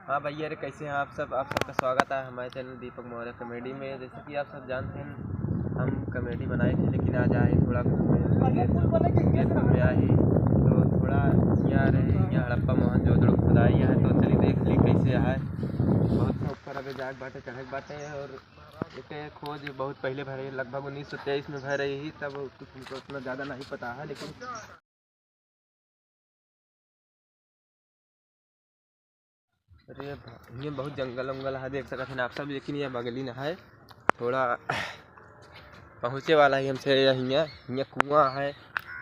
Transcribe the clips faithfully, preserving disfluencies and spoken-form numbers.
हाँ भैया रे, कैसे हैं आप सब? आप सबका स्वागत है हमारे चैनल दीपक मौर्य कॉमेडी में। जैसे कि आप सब जानते हैं, हम कॉमेडी बनाए थे, लेकिन आज आए थोड़ा घूमे, में आए तो थोड़ा यहाँ रहे, यहाँ हड़प्पा मोहनजोदड़ो खुदाई है, तो चलिए देख ली कैसे है। बहुत ऊपर अबे जाग बाटे, चढ़क बाटे, और एक खोज बहुत पहले भरे, लगभग उन्नीस सौ तेईस में भर रही ही, तब कुछ हमको उतना ज़्यादा नहीं पता है, लेकिन अरे भा-, हियाँ बहुत जंगल उंगल है, देख सकत हन आप सब, लेकिन ये बगली न है, थोड़ा पहुँचे वाला ही हमसे। ये हियाँ, हियाँ कुआँ है।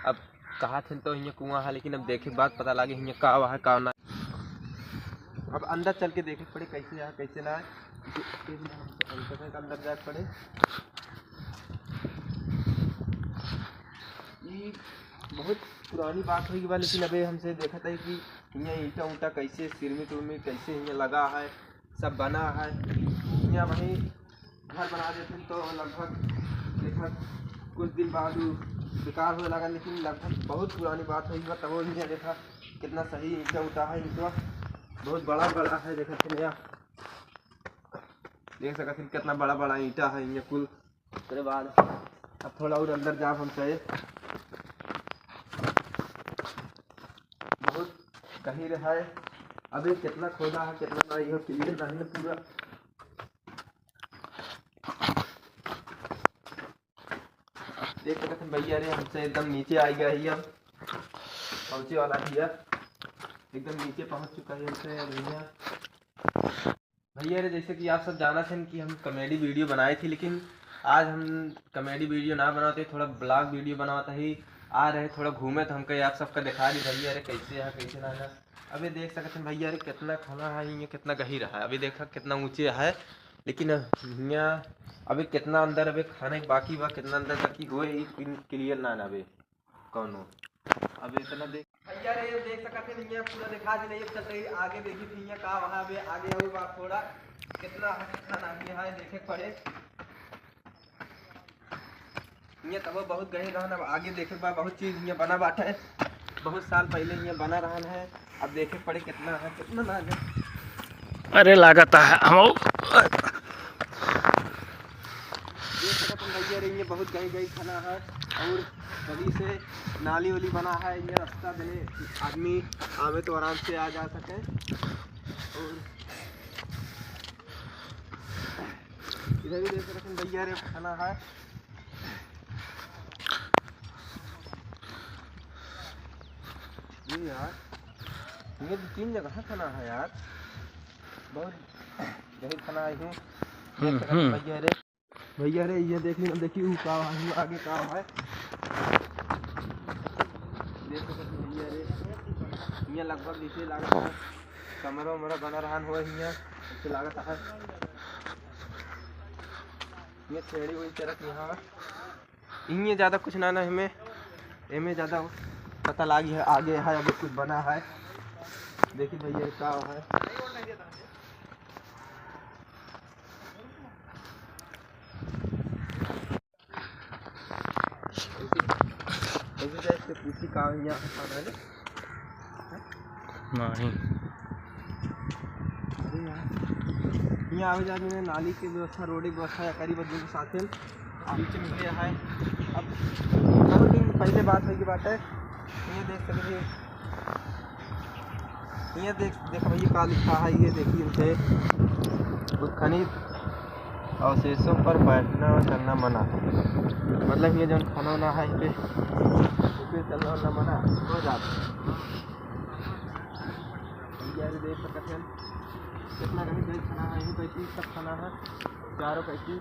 अब कहा थे तो हियाँ कुआँ है, लेकिन अब देखे के बाद पता लागे हियाँ का है का ना। अब अंदर चल के देखे के पड़े कैसे है कैसे ना है। अंदर जाए के पड़े। ई बहुत पुरानी बात होई बा, लेकिन अबे हमसे देखत है कि हियाँ ईंटा उंटा कैसे, सिरमिट उरमिट कैसे हियाँ लगा है, सब बना है। हियाँ वहीं घर बना देते तो लगभग देखा कुछ दिन बाद उ बेकार होए लगा, लेकिन लगभग बहुत पुरानी बात होई बा, तब हियाँ देखा कितना सही ईंटा उटा है, ईंटवा बहुत बड़ा बड़ा है। देखा थे यहाँ देख सकत हन कितना बड़ा बड़ा ईंटा है हियाँ कुल। ओकरे बाद अब थोड़ा और अंदर जाब हम, चाहे बहुत गहिर है। अभी कितना खोदा है, कितना ना, यह क्लियर नहीं है पूरा। देख सकत हन भैया रे, हमसे एकदम नीचे आ गया ही, अब पहुँचे वाला ही है, एकदम नीचे पहुँच चुका है हमसे भैया। भैया रे, जैसे कि आप सब जानत हन कि हम कॉमेडी वीडियो बनाए थे, लेकिन आज हम कॉमेडी वीडियो ना बनाते, थोड़ा ब्लॉग वीडियो बनावत ही। आ रहे थोड़ा घूमे, तो हमके आप सबका दिखा दी भैया रे, कैसे है कैसे ना है। अबे देख सकत हन भैया रे, कितना खाना है, ये कितना गहिर है। अभी देखा कितना ऊँचे है, लेकिन हियाँ अभी कितना अंदर अबे खाने के बाकी बा, कितना अंदर तक की होए, ई क्लियर ना ना अबे कौनो। अब इतना देख भैया रे, देख सकत है, हियाँ पूरा दिखा दी नहीं, चल रही आगे देखी थी हियाँ का वहाँ बे आगे और बा थोड़ा कितना है, कितना नहीं है, देखे के पड़े। हियाँ तब बहुत गहिर रहन, अब आगे देखे के बा बहुत चीज हियाँ बना बाटे, बहुत साल पहले हियाँ बना रहन है। अब देखे के पड़े कितना है, कितना ना है। अरे लागत है हम देख सकत हन भैया रे, ये बहुत गहिर गहिर खाना है और कभी से नाली उली बना है, ये रास्ता देने आदमी आवे तो आराम से आ जा सके। और इधर भी देख सकत हन भैया रे, खाना है। ये यार, ये दो तीन जगह खाना है यार, बहुत गहिर खाना है। हम्म, देख सकत हन हम्म। भैया रे, भैया रे, ये देखी, देखी, ऊ का है, ऊ आगे का है। देख सकत हन भैया रे, ये लगभग नीचे लागत है, कमरा उमरा बना रहन हो हियाँ, ऐसे लागत है। ये छेड़ी हुई तरफ यहाँ, इन्हें ज़्यादा कुछ ना, ना हमें, एमे ज़्यादा पता लागी है, आगे है, अभी कुछ बना है। देखी भैया, का है। ऐसे जाए से पूछी का यहाँ खाना है? नहीं। अरे यार, यहाँ आवे जाए में नाली के व्यवस्था, रोड के व्यवस्था या करीब दूर साथ है, बीच में ये है। अब बहुत दिन पहले बात होई की बात है, ये देख सकते हैं। ये देख, देखो, ये का लिखा है, ये देखिए, इनसे उत्खनित अवशेषों पर बैठना और चलना मना। मतलब, ये जौन खाना वाना है, इनके, इनके चलना वालना मना हो जाता है। ये अभी देख सकते हैं, कितना कहीं कहीं खाना है, इनको इतनी सब खाना है, चारों का इतनी।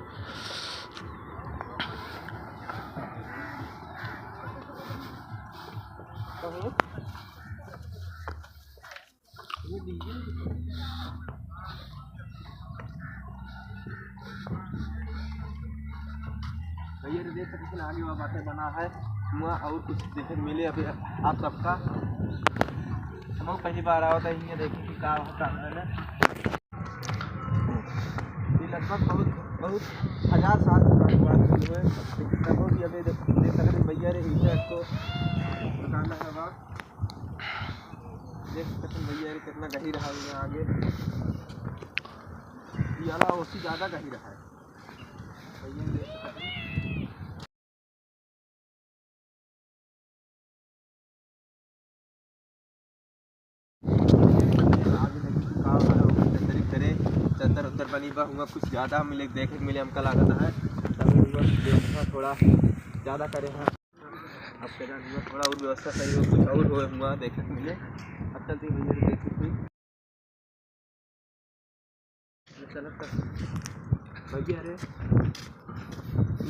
कहीं भैया, ये देख सकते हैं, आगे वाला बातें बना है, हुआ और कुछ देखे मिले अभी आप सबका। हम लोग पहली बार आवत है, ये देखे कि का होता है ना। ये लगभग बहुत, बहुत हजार साल पुरानी बात हुई है, लेकिन तब भी अभी देख, देख सकते हैं भैया रे, ईंटा को बताना है बात। देख सकत हैं भैया, ये कितना गहिर है यहाँ आगे। ये वाला उससे ज्यादा गहिर है। भैया देख सकत हैं। आगे देखिए का है, ओकर तरीक तरे चद्दर उद्दर बनी बा, हुआ कुछ ज्यादा मिले, देखे के मिले हमका लागत है। तब हुआ व्यवस्था थोड़ा ज्यादा करे हैं। अब के जान हुआ थोड़ा और व्यवस्था सही हो, कुछ और होए हुआ देखे के मिले। अब चलते हैं भैया देखे थे। चलत कर। भैया रे,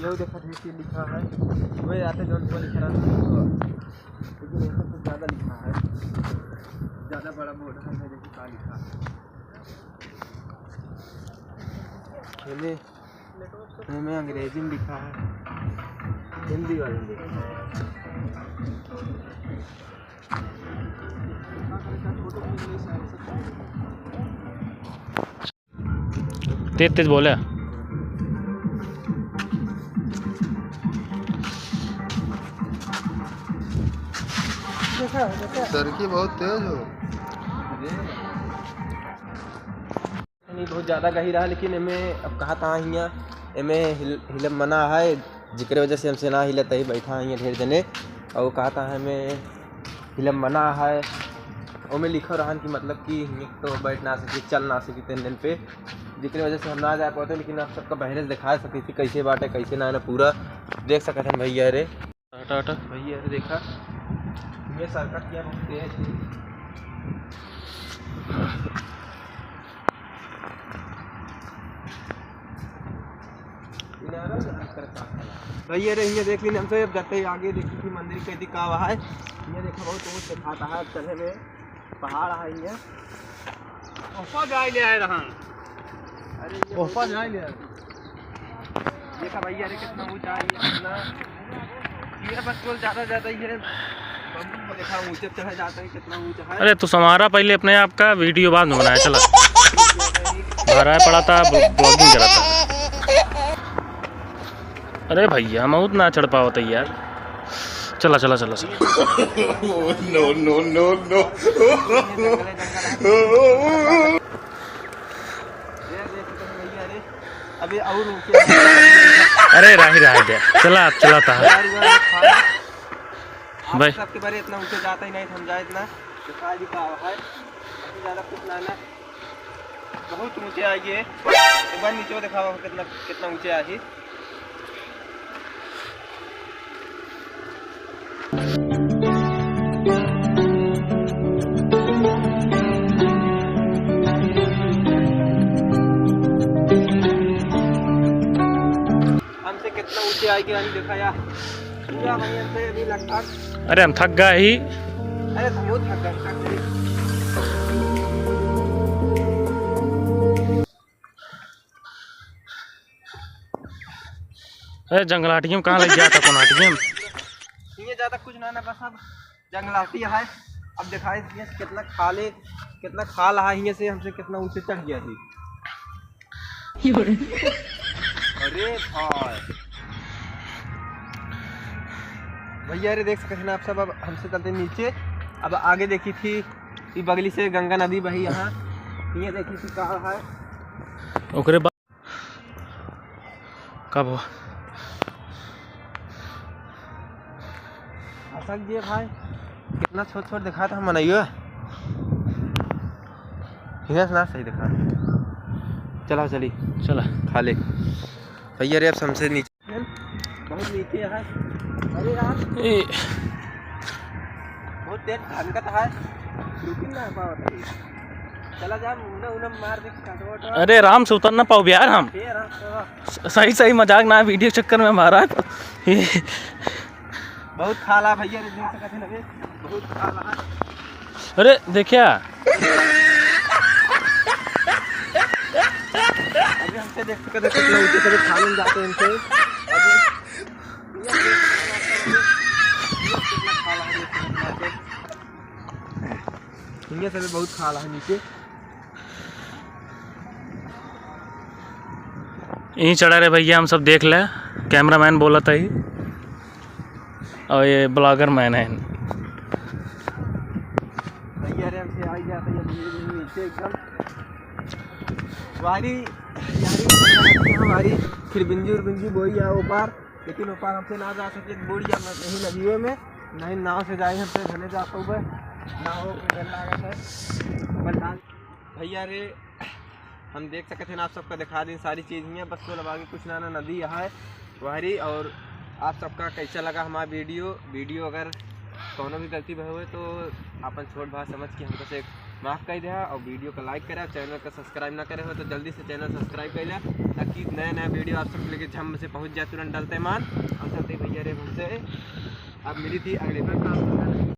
ये देखा थे कि लिखा है, वही आते जौन हुआ लिखा रहा था, लेकिन यहाँ कुछ ज्यादा लिखा है, ज्यादा बड़ा बोर्ड है, मैं देखिए का लिखा है। एमे, एमे अंग्रेजी में लिखा है, हिंदी वाले में। तेज तेज बोले। सरकी बहुत तेज हो। नहीं, बहुत ज्यादा गहिरा है, लेकिन एमे अब कहा था हियाँ, एमे हिल-, हिलब मना है, जेकरे वजह से हमसे ना हिलत ही, बैठा है हियाँ ढेर जने। और कहा था एमे हिलब मना है, ओमे लिखल रहन कि मतलब कि हियाँ तो बैठ ना सकी, चल ना सकी तेन दिन पे, जेकरे वजह से हम ना जा पाते, लेकिन आप सबका बहरे से दिखा सकी थी कैसे बाटे, कैसे ना, ना पूरा देख सकत हन भैया रे। हटा, हटा। भैया, देखा, ये सरकत क्या बहुत तेज है। भैया रे, ये देख लीन हमसे, अब जाते ही आगे देखी थी मंदिर के दिखावा है। ये देखो, बहुत ऊंच दिखाता है, चढ़े में पहाड़ है ये। ओपा जाए ले आए रहन। अरे ये ओपा जाए ले आए। देखा भैया रे, कितना ऊंचा है ये, कितना ये बस बोल ज्यादा ज्यादा ही है। बम्बू को देखा, ऊंचे चढ़ा जाता है, कितना ऊंचा है। अरे तू संवारा पहले अपने आप का, वीडियो बाद में बनाया, चला। भरा पड़ा था, ब्लॉगिंग करा था। अरे भैया, हम उतना चढ़ पावत है यार। चला, चला, चला, चला। No, no, no, no। अबे और ऊंचे। अरे राही, राही दे। चला, चला ता। यार, यार, खाना। आप भाई। सबके बारे इतना ऊंचे जाता ही नहीं, हम जाए इतना। दिखा भी पावा है। अभी ज्यादा कुछ ना, ना। बहुत ऊंचे आइए। एक बार नीचे दिखावा, कितना, कितना ऊंचे आए। हमसे कितना ऊंचे आए के रानी देखा यार। पूरा वहीं हमसे अभी लगभग अरे हम थक गए ही। अरे हम बहुत थक गए, थक गए। अरे जंगलाटियम कहाँ लग गया था, कोनाटियम? ये ज्यादा कुछ ना, ना बस अब जंगलाती है। अब दिखाई दिए कितना खाले, कितना खाल है, हियां से हमसे कितना ऊंचे चढ़ गया थी। अरे भाई। भैया, अरे देख सकते हैं आप सब, अब हमसे चलते नीचे। अब आगे देखी थी, ये बगली से गंगा नदी बही यहाँ। ये देखी थी का है। ओकरे बाद कब हो? अटक गए भाई, कितना छोट छोट दिखात है मनइयो। हियां से ना सही दिखा। चला चली। चला। खाले। भैया रे, अब हमसे नीचे। बहुत नीचे है। अरे यार। ए। बहुत तेज धनकत है। रुकिन ना पावत है। चला जा, मुन्ना उन्ना मार दे, काटवा उटवा। अरे, आराम से उतर ना पाओ यार हम। ए, आराम से। स-, सही, सही मजाक ना, वीडियो चक्कर में महाराज। बहुत खाला भैया, देख सकत है लगे, बहुत खाला है। अरे, देखिया। अभी हमसे देख सकत है, कितना ऊंचे से खाने में जाते हैं इनसे। अभी कितना खाला है, देख सकत है। हियां से भी बहुत खाला है नीचे। यहीं चढ़ा रहे भैया, हम सब देख ले, कैमरामैन बोलत है और ये ब्लॉगर मैन है। भैया रे, हम नीचे एकदम। वारी, यारी, हमारी फिर बिंजी और बिंजी बोई है ऊपर, लेकिन ऊपर हमसे ना जा सके, बूढ़ जा नहीं नदिए में, नहीं नाव से जाए हमसे, भने जा पाऊबे, नाव के डर लागत है। बस भैया रे, हम देख सकत हैं, आप सबका दिखा दें सारी चीज हियाँ, बस तो लगा के कुछ ना, ना नदी यहाँ है वहरी। और आप सबका कैसा लगा हमारा वीडियो? वीडियो अगर कौनो भी गलती भय हुए तो अपन छोट भाई समझ के हमको से माफ कर दिया, और वीडियो को लाइक करें, और चैनल को सब्सक्राइब ना करे हो तो जल्दी से चैनल सब्सक्राइब कर लें, ताकि नया नया वीडियो आप सब लेके झम से पहुँच जाए तुरंत डलते मान। और चलते भैया रे हमसे अब मिली थी अगले बार।